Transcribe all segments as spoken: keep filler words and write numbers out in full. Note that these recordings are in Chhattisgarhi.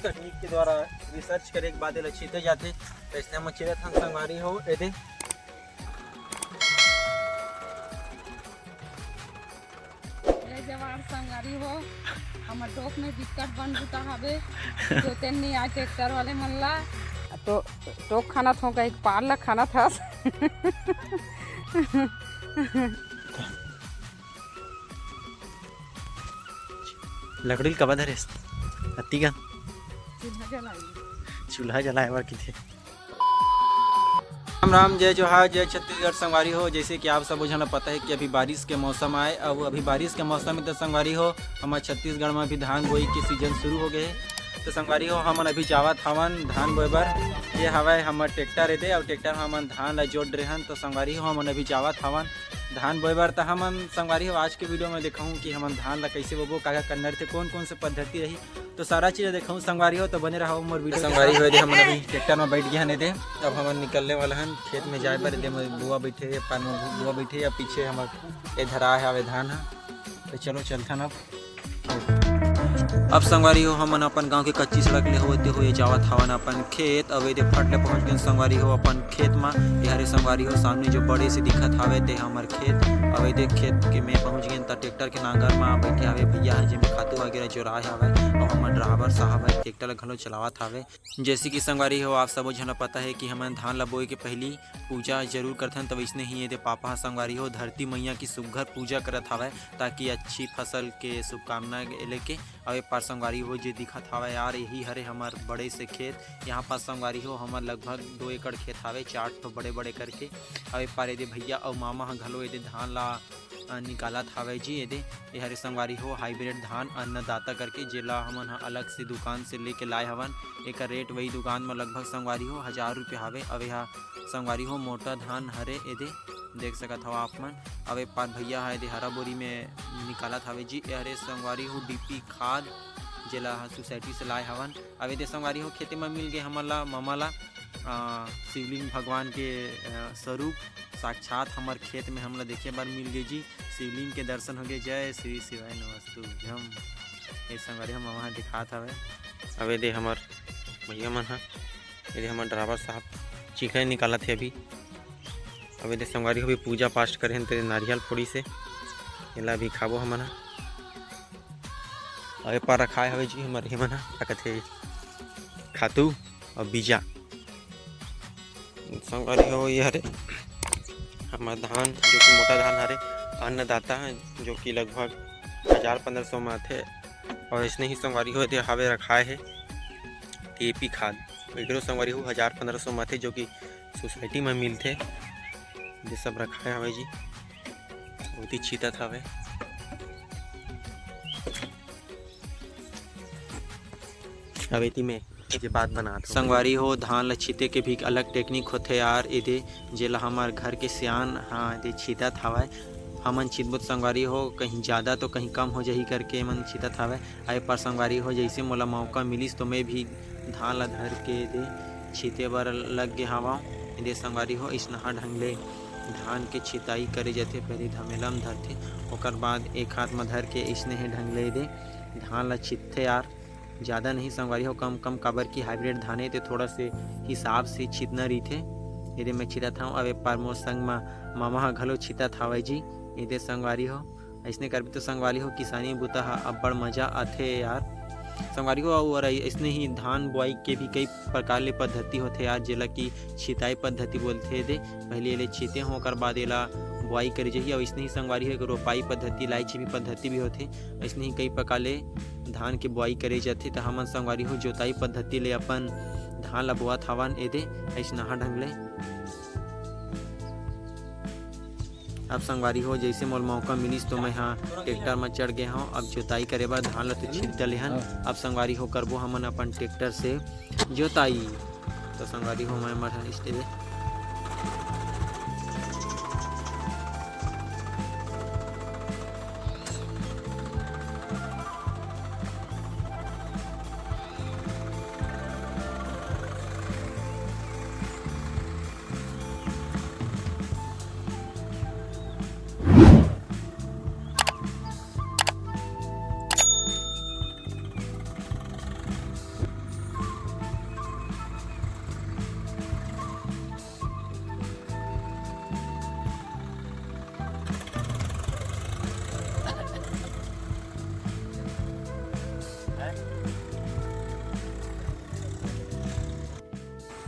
तकनीक के द्वारा रिसर्च करे के बाद एला छीते जाथे। तो इसने हम छीतत हन संगवारी हो, एदे। जय जवान संगवारी हो, हमर टोक में बिकट बन बुता हवे। जोते नहीं आए ट्रैक्टर वाले मन ला। तो टोक खाना थो का एक पार ला खाना था। लकड़ी ल कबा धरेस? अत्ती का? चूल्हा जलाए। चूल्हा जलाए बर किथे। राम राम, जय जोहार, जय छत्तीसगढ़ संगवारी हो। जैसे कि आप सब झन ल पता है कि अभी बारिश के मौसम आए, और अभी बारिश के मौसम में तो संगवारी हो, हमारे छत्तीसगढ़ में अभी धान बोई के सीजन शुरू हो गए है। तो संगवारी हो, हमन अभी जावत हवन धान बोए बर। ये हवय हमर ट्रैक्टर एदे, और ट्रैक्टर में हमन धान ला जोत डरे हन। तो संगवारी हो, हमन अभी जावत हवन धान बोए बर। त हमन संगवारी हो, आज के वीडियो में देखहूँ कि हमन धान ला कैसे बोबो, का का करना रहिथे, कौन कौन से पद्धति रही, तो सारा चीज देखहूँ संगवारी हो। तो बने रहो मोर वीडियो के संगवारी साथ। हो, एदे हमन अभी ट्रैक्टर में बैठ गए हन एदे। अब हमन निकलने वाला हन खेत में जाए बर। एदे मोर बुआ बैठे हे, पान में बु-, बुआ बैठे हे, या पीछे हमर ए धरा है, आवे धान ह। तो चलो चलथन अब। अब संगवारी हो, हमन अपन गांव के कच्ची सड़क ले होते हुए जावत हवन अपन खेत। अब एदे फट ले पहुंच गए संगवारी हो अपन खेत मा। ये हरे संगवारी हो, सामने जो बड़े से दिखत हावे ते हमर खेत। अब एदे खेत के में पहुंच गए, त ट्रैक्टर के नांगर मा बैठे हावे भैया ह, जेमे खातू वगैरह जोराए हावे। और हमर ड्राइवर साहब है, ट्रैक्टर ला घलो चलावत हावे। जैसे कि संगवारी हो, आप सबो झन ला पता है कि हमन धान ला बोए के पहली पूजा जरूर करथन। तब इसने ही एदे पापा ह संगवारी हो, धरती मैया की सुग्घर पूजा करत हावय, ताकि अच्छी फसल के शुभकामना लेके। अउ ए पार संगवारी हो, जे दिखत हावय यार, यही हरे हमर बड़े से खेत। यहाँ पास संगवारी हो, हमर लगभग दो एकड़ खेत हावे, चार ठो बड़े बड़े करके। अउ ए पार एदे भैया अउ मामा ह घलो एदे धान ला अ, निकालत हावय जी। एदे, ए हरे संगवारी हो, हाइब्रिड धान अन्नदाता करके, जेला हमन ह अलग से दुकान से लेके लाए हवन। एकर रेट वही दुकान म लगभग संगवारी हो, हजार रुपया हावे। अब एहा संगवारी हो, मोटा धान हरे। एदे, देख सकत हव आप मन। अब ए पार भैया ह एदे हरा बोरी में निकालत हावे जी। ए हरे संगवारी हो, डीपी खाद, जेला ह सोसाइटी से लाए हवन। अब एदे संगवारी हो, खेते म मिल गे हमन ला, ममा ला, अ, शिवलिंग भगवान के, अ, स्वरूप साक्षात हमर खेत में हमला देखे बर मिल गे जी। शिवलिंग के दर्शन हो गे। जय श्री शिवाय नमस्तुभ्यम। ए संगवारी हम वहाँ दिखात हवे। अब एदे हमर भैया मन ह, एदे हमर ड्राइवर साहब चिखई निकालत हे अभी। अब एदे संगवारी हो भी पूजा पाठ करे हन, ते नारियल फोड़ी से एला अभी खाबो हमन ह। अउ ए पार रखाए हवे जी हमर, ये मन ह, का कथे, खातू अउ बीजा। संगवारी हो, ये हरे हमर धान, जो कि मोटा धान हरे, अन्नदाता, जो कि लगभग हजार पन्द्रह सौ में आथे। अउ इसने ही संगवारी हो, ये हवे रखाए हे डीएपी खाद, एकरो संगवारी हो हजार पन्द्रह सौ में आथे, जो कि सोसाइटी में मिलथे। ये सब रखाए हवे जी, बहुत ही छीतत हवे। अब एती में जे बात बनात हो। संगवारी हो, धान ल छीते के भी एक अलग टेक्निक होथे यार। एदे जेला हमर घर के सियान ह एदे छीतत हवय। हमन छीतबो त संगवारी हो, कहीं ज्यादा तो कहीं कम हो जाही करके एमन छीतत हवय। अउ ए पार संगवारी हो, जइसे मोला मौका मिलिस तो मैं भी धान ला धर के एदे छीते बर लग गे हवंव। एदे संगवारी हो, अइसनहा ढंग ले धान के छिताई करे जाथे। पहली धमेला म धरथे, ओकर बाद एक हाथ म धर के अइसने हे ढंग ले एदे धान ला छितथे यार। ज्यादा नहीं संगवारी हो, कम कम, काबर कि हाइब्रिड धान हे ते थोड़ा से हिसाब से छितना रहिथे। एदे मैं छितत हवं, अब ए पार मोर संग म मामा ह घलो छितत हवय जी। एदे संगवारी हो, अइसने करबे तो संगवारी हो, किसानी बुता ह अब्बड़ मजा आथे यार। संगवारी हो, अउ अइसने ही धान बोआई के भी कई प्रकार ले पद्धति होथे यार, जेला कि छिताई पद्धति बोलथे। एदे पहले एला छीते हो, ओकर बाद एला बोआई करे जाही। अउ अइसने ही संगवारी हो, एक रोपाई पद्धति, लाइछिबी पद्धति भी होथे। अइसने ही कई प्रकार ले धान के बोआई करे जाथे। त हमन संगवारी हो, जोताई पद्धति ले अपन धान ला बोआत हवन। एदे अइसनहा ढंग ले। अब संगवारी हो, जइसे मोर मौका मिलिस तो मैं हा ट्रैक्टर म चढ़ गे हंव। अब जोताई करे बर धान ल तो छीत डले हन। अब संगवारी हो, करबो हमन अपन ट्रैक्टर से जोताई। तो संगवारी हो, मैं मर स्टे दे।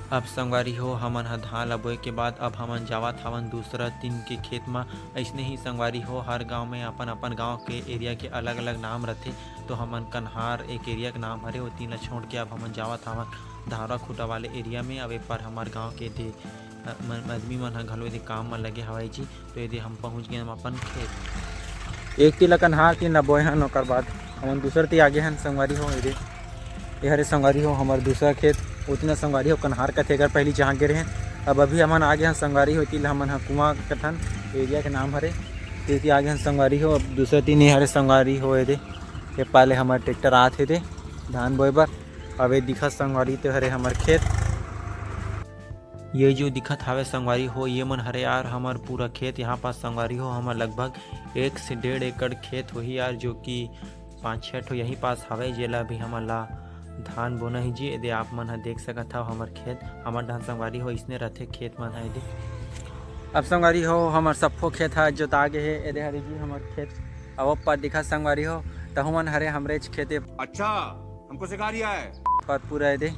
अब संगवारी हो, हमन ह धान ल बोए के बाद अब हमन जावत हवन दूसरा दिन के खेत म। अइसने ही संगवारी हो, हर गांव में अपन-अपन गांव के एरिया के अलग-अलग नाम रथे, तो हमन कन्हार एक एरिया के नाम हरे, ओती ल छोड़ के अब हमन जावत हवन धारा खूटा वाले एरिया में। अब ए पार हमर गांव के दे, अ, म-, आदमी मन ह घलो एदे काम म लगे हवय जी, तो एदे हम पहुंच गेन अपन खेत। एक ती ल कन्हार ती ल बोए हन, ओकर बाद हमन दूसर ती आगे हन संगवारी हो। एदे ए हरे संगवारी हो हमर दूसरा खेत, ओती ल संगवारी हो कन्हार कथे, अगर पहली जहाँ गे रहेन। अब अभी हमन आगे हन संगवारी हो, एती ल हमन ह कुआं कथन, एरिया के नाम हरे। एती आगे हन संगवारी हो, अब दूसरा ती ए हरे संगवारी हो, एदे ए पाले हमर ट्रैक्टर आत हे दे धान बोए बर। अब ए दिखत संगवारी तो हरे हमर खेत। ये जो दिखत हावे संगवारी हो, ये मन हरे यार हमर पूरा खेत। यहाँ पास संगवारी हो, हमर लगभग एक से डेढ़ एकड़ खेत होही यार, जो कि पाँच छः ठो यहीं पास हावे, जेला भी हमन ला धान बोना ही जी। एदे आप मन ह देख सकत हव हमर खेत, हमर धान संगवारी हो, इसने रथे खेत मन ह एदे। अब संगवारी हो, हमर सप्पो खेत ह जोता गे हे। एदे हरे जी हमर खेत, अब ऊपर दिखत संगवारी हो, तहु मन हरे हमरेच खेत ए। अच्छा, हमको सिखा रिया है। पर पूरा एदे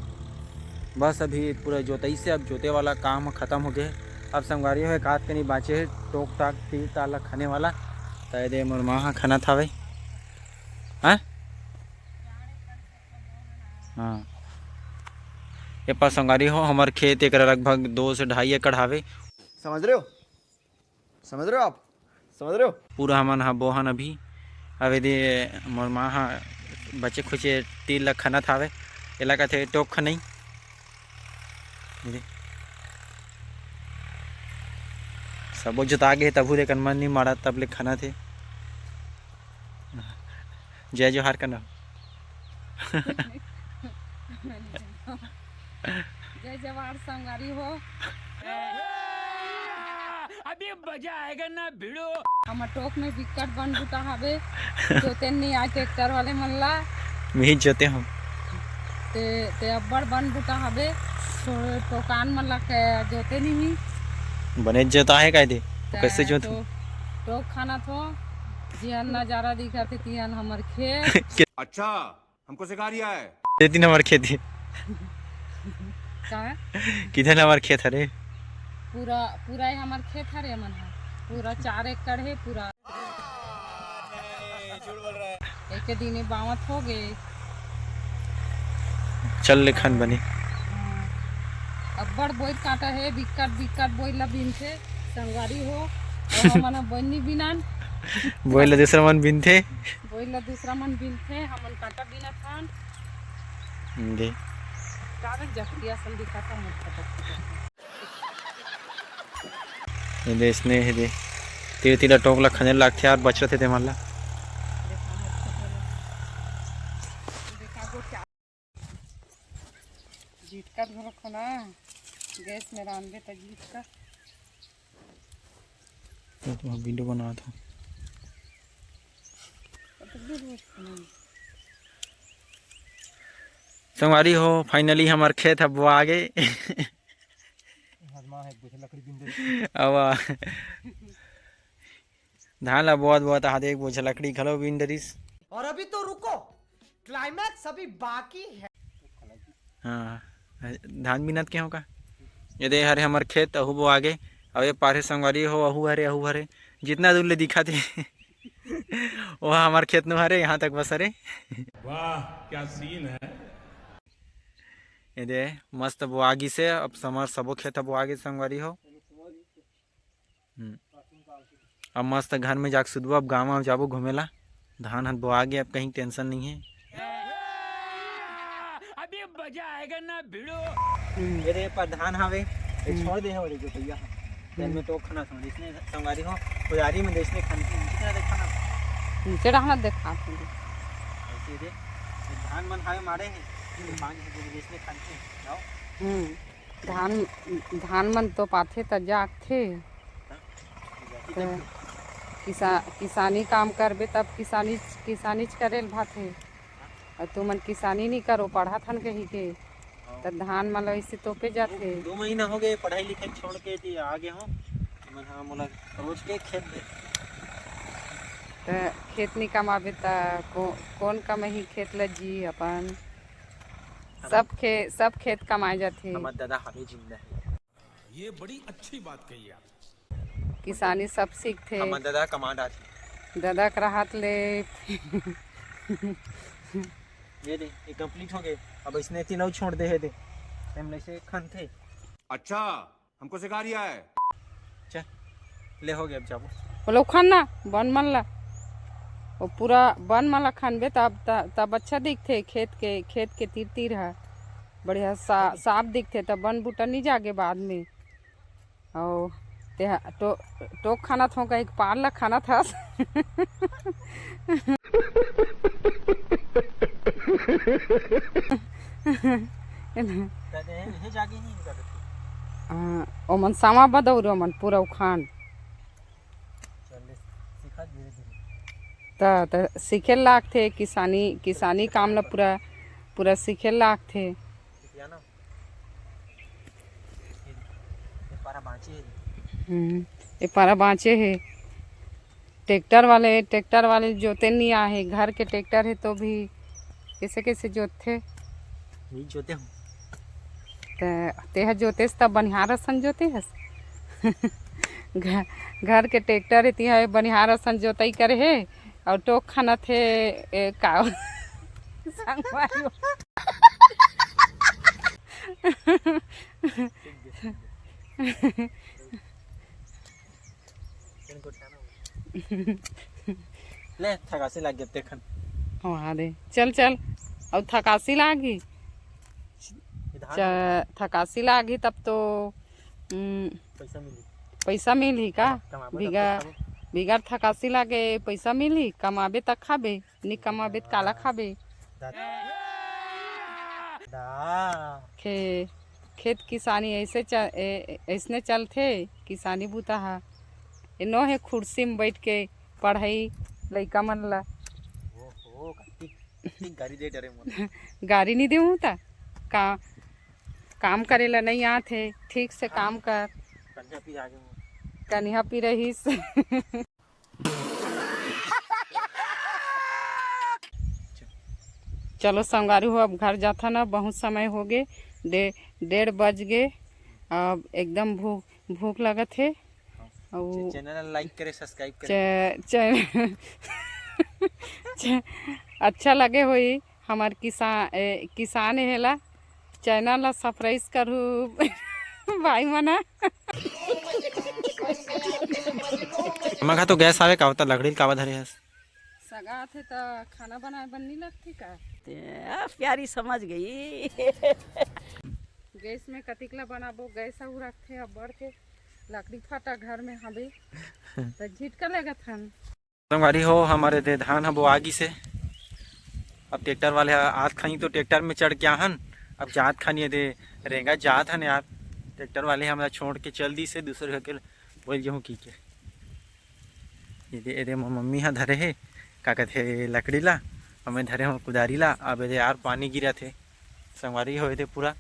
बस अभी पूरा जोतई से अब जोते वाला काम ह खतम हो गे। अब संगवारी हो, एक आध कनी बाँचे हे, टोक टाक तीर तार ला खने वाला। त एदे मोर माँ ह खनत हावे। हाँ? हाँ। ए पास संगवारी हो, हमर खेत एकरा लगभग दो से ढाई एकड़ हावे। समझ रहे हो? समझ रहे हो आप? समझ रहे हो? पूरा हमन ह बोहन अभी। अब एदे मोर माँ ह बचे खुचे तीर ल खनत हावे, एला कथे टोक खनई। एदे सबो जोता गे हे, तभू ले कन मन नी माड़त, तब ले खनत हे। जय जोहार कना। जय जवान संगवारी हो। अभी मजा आएगा ना भिड़ो। हमर टोक में बिकट बन बूता हवे, जोते नहीं आए ट्रैक्टर वाले मन ला। मिही जोते हम। ते, ते अब्बड़ बन बूता हवे, तो टोकान मन ला के जोते नहीं। बने जोता है काय दे? तो त कैसे जोत? तो टोक खाना थो, जियन नजारा दिखत हे, तियन हमर खेत। अच्छा, हमको सिखा रिया है। ये दिन हमर खेत हे। का? किधर हमर खेत हरे? पूरा, पूरा ये हमर खेत हरे मन ह। पूरा चार एकड़ हे पूरा। नहीं, झूठ बोल रहा है। एके दिने बावत हो गे। चल ले खान बनी। हाँ। अब्बड़ बोइर कांटा हे, बिकट, बिकट बोइर ला बिनथे, संगवारी हो। अउ हमन ह बोइर नी बिनन। बोइर ला दूसरा मन बिनथे। बोइर ला दूसरा मन बिनथे, हमन कांटा बिनत हन। दे। का रे जकरिया सन दिखत हे, मोट फटक फटक। ये दे, इसने हे दे। तीर तीर टोक ला खने लागथे यार, बचत हे ते मन ला। झिटका घलो खना, गैस में रांधबे त झिटका। ये तो वीडियो बनात हो। संगवारी हो, finally हमर खेत ह बोआ गे। हर माँ एक बोझा लकड़ी बिन दे। अब धान ला बोआत बोआत आदे एक बोझा लकड़ी घलो बिन डरिस। और अभी तो रुको, climax अभी बाकी है। हाँ, धान बिनत के हो का? ये दे हरे हमर खेत, अहू बोआ गे। अब ये पारे संगवारी हो, अहू हरे, अहू हरे, जितना दूर ले दिखत हे। वो हमर खेत नु हरे, यहाँ तक बस हरे। वाह, क्या scene है। ये दे मस्त बोआ गिस हे, अब हमर सबो खेत ह बोआ गिस संगवारी हो। हम्म। अब मस्त घर में जाके सुतबो, अब गाँव में जाबो घूमे ला। धान हत बोआ गे, अब कहीं tension नहीं है। अभी मजा आएगा ना भिड़ो। हम्म। ये दे पर धान हावे, ये हम्म। छोड़ दे हवे जो भैया। तेल हम्म। में टोक खना समझ, इसने संगवारी हो, कुदारी में इसने खन के नीचे देखा ना। नीचे रहना देखा। ऐसे दे, ये धान मन हावे मारे हैं, ये पानी है, इसने खन के, जाओ। हम्म। धान, धान मन तो पाथे त जागथे। त किसा-, किसानी काम करबे तब किसानी, किसानीच करे ल भाथे। अउ तुमन किसानी नी करो, पढ़त हन कही के, त धान मन ल अइसे तोपे जाथे। दो महीना हो गए पढ़ाई लिखाई छोड़ के जी आ गए हो। मन हाँ मोला रोज के खेत दे। त खेत नी कमाबे त को-, कौन कमाही खेत ल जी अपन? सब खे सब खेत कमाए जाथे। हमर ददा हवे जिंदा हे। ये बड़ी अच्छी बात कही आप। किसानी सब सीखथे। हमर ददा कमा डारथे। ददा कर हाथ ले। ये दे, ये कंप्लीट हो गए। अब इसने तीनों छोड़ दे हे दे। हम ले से खनथे। अच्छा, हमको सिखा रिया है। चल, ले हो गया, अब जाबो। बोलो खान ना, बन मन ला। वो पूरा बन मन ला खानबे तब त-, तब अच्छा दिखथे खेत के, खेत के तीर तीर ह बढ़िया सा, साफ दिखथे, तब बन बूटा नहीं जागे बाद में। अउ ते ह-, टो-, टोक खाना थो कहीं पान ला खाना था। हाँ, ओमन सामा बदौर ओमन पूरा उखान। त, त सीखे लागथे किसानी, किसानी काम ला पूरा, पूरा सीखे लागथे। हम्म, ये पारा बाँचे हे। ट्रैक्टर वाले, ट्रैक्टर वाले जोते नहीं आहे, घर के ट्रैक्टर है तो भी कैसे कैसे जोतथे? नहीं जोते हूँ। ते, तेहा जोतेस त बनिहार असन जोते हस। घ-, घर के ट्रैक्टर है, तिहा बनिहार असन जोतई करे हे, अउ टोक खनत हे, ए, का संगवारी हो। ले, थकासी लाग गे तेखन। हाँ दे, चल, चल, अउ थकासी लागी। ये धान च-, थकासी लागी तब तो, उम, पैसा मिली। पैसा मिली का? कमा-, कमाबो तब बिगर, तो खाबो। बिगर थकासी लागे पैसा मिली, कमाबे त खाबे, नी कमाबे त काला खाबे। दा-, दा। खे-, खेत किसानी ऐसे च-, ए-, ऐसने चलथे किसानी बूता हा। एनो हे खुर्सी में बैठ के पढ़ई लइका मन ला। ओहो, कत्ती, कत्ती गारी दे डरे मोर। गारी नहीं देहूँ त का, काम करे ला नहीं आत हे, ठीक से काम कर। कन्या पी आगे मोर। कन्या पी रहीस। चलो संगवारी हो, अब घर जाथा ना, बहुत समय हो गे, डे-, डेढ़ बज गे। अब एकदम भूख, भूख लगत हे। अउ चे-, चैनल ला लाइक करे, सब्सक्राइब करे। चे-, चैनल चे-, अच्छा लगे होई हमर किसान, ए, किसान हेला, चैनल ला सब्सक्राइब करू भाई मना। मखा तो गैस आवे का होता, लकड़ी कावा धरे हस? सगा आथे त खाना बनाए बर नहीं लगथे का? ते, आ, प्यारी समझ गई। गैस में कतिक ला बनाबो, गैस अउ रखथे अब्बड़ के, लकड़ी फाटा घर में हवे, त झिटका लगत हन। संगवारी हो, हमर एदे धान ह बोआ गिस हे। अब ट्रैक्टर वाले ह आत खानी तो ट्रैक्टर में चढ़ के आहन, अब जात खानी एदे रेंगा जात हन यार। ट्रैक्टर वाले हमला छोड़ के चल दिस हे, दूसरे घर के बोल जहूँ की के। एदे, एदे मोर मम्मी ह धरे हे, का कथे, लकड़ी ला, अउ मैं धरे हों कुदारी ला। अब एदे यार पानी गिरत हे संगवारी हो एदे पूरा,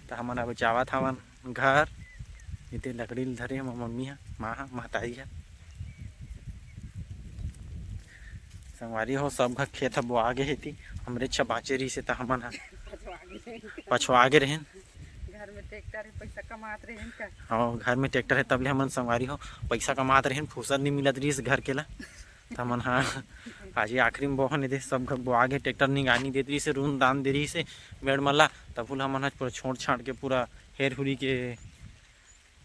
त हमन अब जावत हवन घर। एदे लकड़ी ल धरे हे मोर मम्मी ह, माँ ह, महतारी ह। संगवारी हो, सब घर खेत ह बोआ गे हे, ती हमरे छ बाँचे रहिस हे, त हमन ह पछवा गे रहेन। घर में ट्रैक्टर हे, पैसा कमात रहेन का? हाँ, घर में ट्रैक्टर हे, तब ले हमन संगवारी हो पैसा कमात रहेन, फुर्सत नहीं मिलत रहिस घर के ला। त हमन ह आज ये आखिरी में बोहन एदे, सब घर बोआ गे, ट्रैक्टर निगानी देत रहिस हे, रून दान दे रहिस हे मेड़ मन ला, तभू ल हमन ह पूरा छोड़ छाड़ के पूरा हेर हुरी के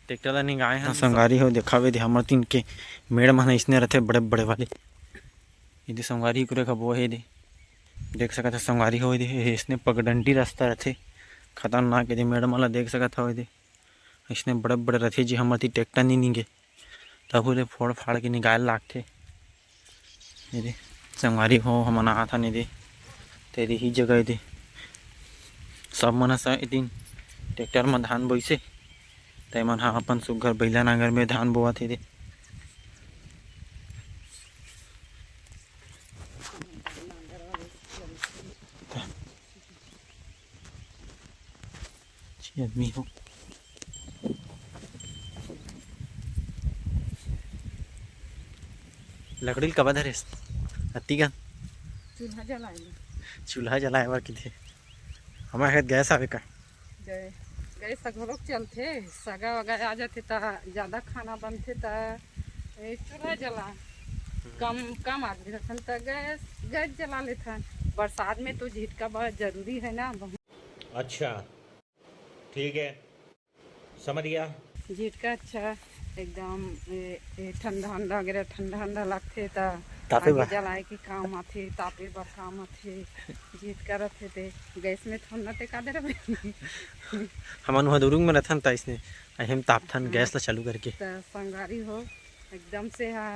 ट्रैक्टर ला निगाए हन। हाँ, संगवारी हो, देखावे दे हमर तीन के मेड़ मन ह इसने रथे, बड़े बड़े वाले। एदे संगवारी कुरे का बोहे दे, देख सकत ह संगवारी हो, एदे इसने पगडंडी रास्ता रथे, खतरनाक। एदे मेड़ मन ला देख सकत हव, एदे इसने बड़े बड़े रथे जी, हमर ती ट्रैक्टर नी निगे, तभू ले फोड़ फाड़ के निगाए ल लागथे। एदे संगवारी हो, हमन आत हन एदे, तेरे ही जगह एदे सब मन ह स-, ए दिन ट्रैक्टर म धान बोइसे, ते मन ह अपन सुग्घर बइला नांगर में धान बोवत हे एदे। छी आदमी हो। लकड़ी ल काबर धरेस? अत्ती कन। चूल्हा जलाए बर। चूल्हा जलाए बर किथे। हमारे घर गैस आवे का? गैस गैस तो घलोक चलथे। सगा वगा आ जाथे त ज्यादा खाना बनथे त ए, चूल्हा जला। कम कम आदमी रहथन त गैस गैस जला लेथन। बरसात में तो झिटका बहुत जरूरी है ना। अच्छा, ठीक है, समझ गया। झिटका अच्छा एकदम ए, ए, ठंडा ठंडा वगैरह ठंडा ठंडा लगथे त तापे आगी बर। जलाए के काम आथे, तापे बर काम आथे। झिटका रहथे ते गैस में थोड़ा ना टेका दे रहे। हमन वहाँ दुरुंग में रहथन त इसने हम तापथन गैस ला चालू करके। त संगवारी हो एकदम से हा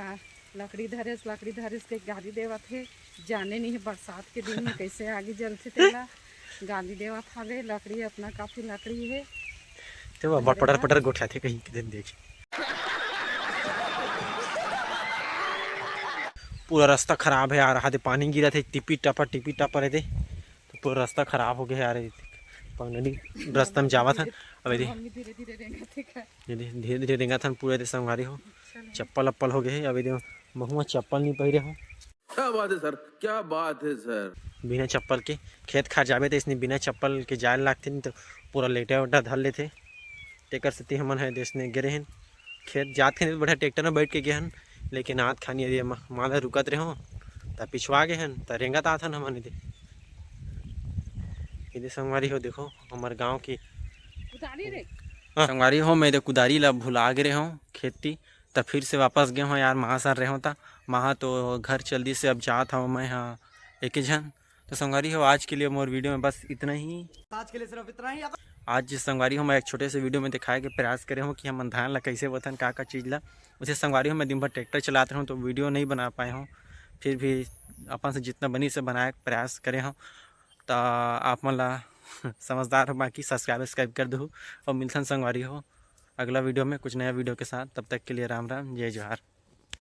लकड़ी धरेस लकड़ी धरेस के गाली देवत हे। जाने नहीं है बरसात के दिन में कैसे आगी जलथे तेला। गाली देवत हवे। लकड़ी अपना काफी लकड़ी है। ते वो पटर पटर गोठियाथे कहीं के दिन देख। पूरा रास्ता खराब है यार, हाथे पानी गिरत हे टिपी टपर टिपी टपर है दे। तो पूरा रास्ता खराब हो गया है यार। पगनडी रास्ता में जावत हन। अब यदि मम्मी धीरे धीरे रेंगत हे का? यदि धीरे धीरे रेंगत हन पूरा दे संगवारी हो। चप्पल अप्पल हो गए है। अब यदि महुआ चप्पल नहीं पहिरे हो। क्या बात है सर, क्या बात है सर। बिना चप्पल के खेत खार जाबे तो इसने बिना चप्पल के जाए लागथे, नहीं तो पूरा लेटा उटा धर लेथे। तेकर सेती हमन है देश ने गे रहेन खेत जात खानी तो बढ़िया ट्रैक्टर में बैठ के गे हन, लेकिन आत खानी यदि म- माला रुकत रहो त पिछुआ गे हन त रेंगत आत हन हमन यदि। यदि संगवारी हो देखो हमर गांव की उतारी रे। संगवारी हो मैं यदि कुदारी ला भुला गे रहो खेती त फिर से वापस गे हो यार। महा सर रहो त महा तो घर चल दी से अब जात हव मैं हाँ एक झन। तो संगवारी हो आज के लिए मोर वीडियो में बस इतना ही। आज के लिए सिर्फ इतना ही। आज संगवारी हो मैं एक छोटे से वीडियो में दिखाए के प्रयास करे हूँ कि हमन धान ला कैसे बोथन का का चीज़ ला। उसे संगवारी हो मैं दिन भर ट्रैक्टर चलात रहूँ तो वीडियो नहीं बना पाए हूँ, फिर भी अपन से जितना बनी से बनाए के प्रयास करे हूँ। तो आप मन ला समझदार हो बाकी सब्सक्राइब सब्सक्राइब कर दो और मिलथन संगवारी हो अगला वीडियो में कुछ नया वीडियो के साथ। तब तक के लिए राम राम जय जोहार।